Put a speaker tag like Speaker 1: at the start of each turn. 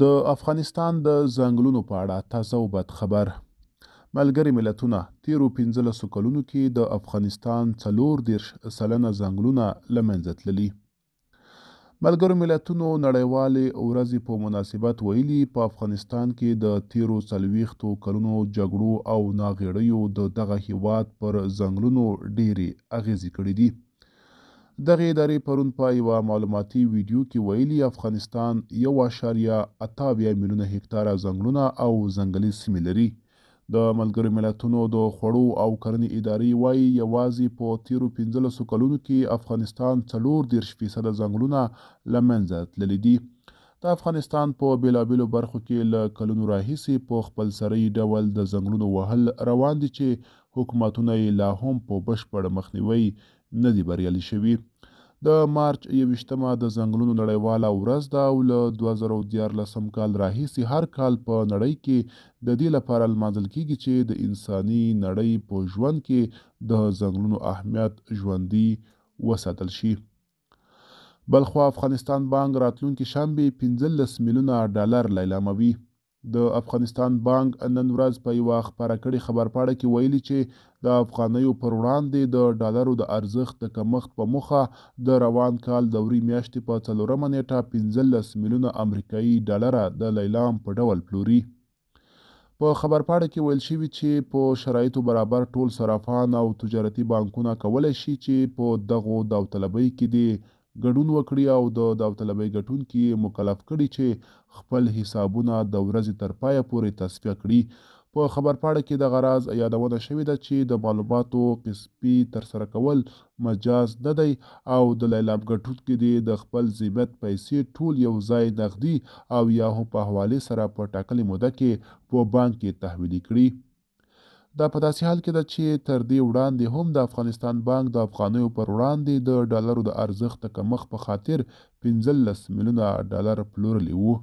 Speaker 1: د افغانستان د ځنګلونو په اړه تازه او بد خبر. ملګري ملتونه، تېرو پنځلسو کلونو کې د افغانستان 34% ځنګلونه له منځه تللي. ملګرو ملتونو نړیوالې ورځې په مناسبت ویلي، په افغانستان کې د تېرو څلوېښتو کلونو جګړو او ناغېړیو د دغه هېواد پر ځنګلونو ډېرې اغېزې کړې دي. دغې ادارې پرون په یوه معلوماتي ویډیو کې ویلي، افغانستان یو اعشاریه 78 میلیونه هکتاره ځنګلونه او ځنګلي سیمې لري. د ملګرو ملتونو د خوړو او کرنې ادارې وايي، یوازې په تېرو پنځلسو کلونو کې افغانستان 34 فیصده ځنګلونه له منځه تللي دي. د افغانستان په بېلابېلو برخو کې له کلونو راهیسې په خپلسري ډول د ځنګلونو وهل روان دي چې حکومتونه یې لا هم په بشپړ مخنیوی نه دي بریالي شوي. د مارچ یوویشتمه د ځنګلونو نړیواله ورځ ده او له 2013 کال راهیسې هر کال په نړۍ کې د دې لپاره لمانځل کېږي چې د انساني نړۍ په ژوند کې د ځنګلونو اهمیت ژوندي وساتل شي. بلخوا افغانستان بانک راتلونکې شنبې 15 میلیونه ډالر لیلاموي. د افغانستان بانک نن ورځ په یوه خپره کړې خبرپاڼه کې ویلي چې د افغانیو پر وړاندې د ډالرو د ارزښت د کمښت په موخه د روان کال د وري میاشتې په څلورمه نېټه 15 میلیونه امریکایي ډالره د لیلام په ډول پلوري. په خبرپاڼه کې ویل شوي چې په شرایطو برابر ټول صرافان او تجارتي بانکونه کولی شي چې په دغو داوطلبۍ کې دې ګډون وکړي او د داوطلبۍ ګټونکي یې مکلف کړي چې خپل حسابونه د ورځې تر پایه پورې تصفیه کړي. په خبرپاڼه کې دغه راز یادونه شوې ده چې د معلوماتو قسمي ترسره کول مجاز نه دی او د لیلام ګټونکي دې د خپل ذمت پیسې ټول یو ځای نغدي او یا هم په حوالې سره په ټاکلې موده کې په بانک کې تحویلي کړي. دا په داسې حال کې ده چې تر دې وړاندې هم د افغانستان بانک د افغانیو پر وړاندې د ډالرو د ارزښت د کمښت په خاطر 15 میلیونه ډالر پلورلي وو.